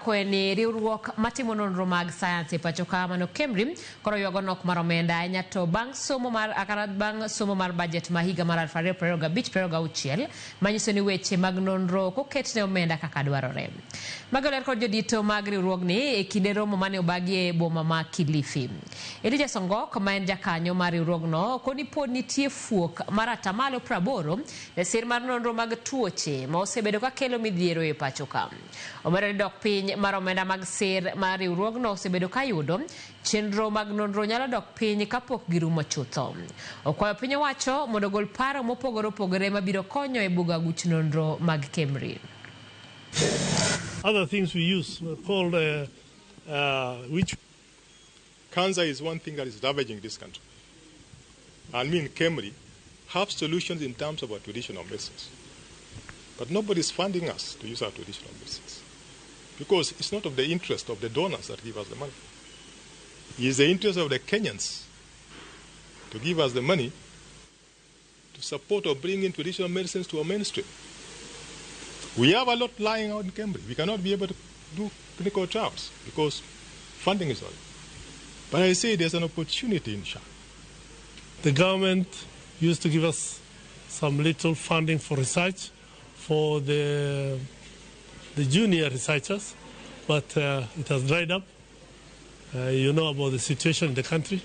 Warakoe ni riwruok matimo nonro mag sayans e pacho ka mano KEMRI koro ywago nok mar omenda ahinya to bang' somo mar akara bang' somo mar budget ma higa mar 2025-26 manyiso ni weche mag nonro ok oket ne omenda kaka dwarore. Magi oler kod jodito mag riwruogni e kinde romo mane obagi e boma ma Kilifi. Elijah Songok ma en jakanyo mar riwruogno koni pod nitie fuok mar atamalo 80 e sir mar nonro mag tuoche ma osebedo ka kelo midhiero e pacho ka. Omedo ni dok piny mar omenda mag sir ma riwruogno osebedo ka yudo, chenro mag nonro nyalo dok piny kapok girumo chutho. Okwayo piny owacho mondo ogol paro mopogore opogore mabiro konyo e bugo aguch nonro mag KEMRI. Other things we use called which Cancer is one thing that is ravaging this country. I mean, KEMRI have solutions in terms of our traditional medicines. But nobody is funding us to use our traditional medicines because it's not of the interest of the donors that give us the money. It's the interest of the Kenyans to give us the money to support or bring in traditional medicines to our mainstream. We have a lot lying out in KEMRI. We cannot be able to do clinical trials because funding is not. But I say there's an opportunity in SHA. The government used to give us some little funding for research for the junior researchers, but it has dried up. You know about the situation in the country.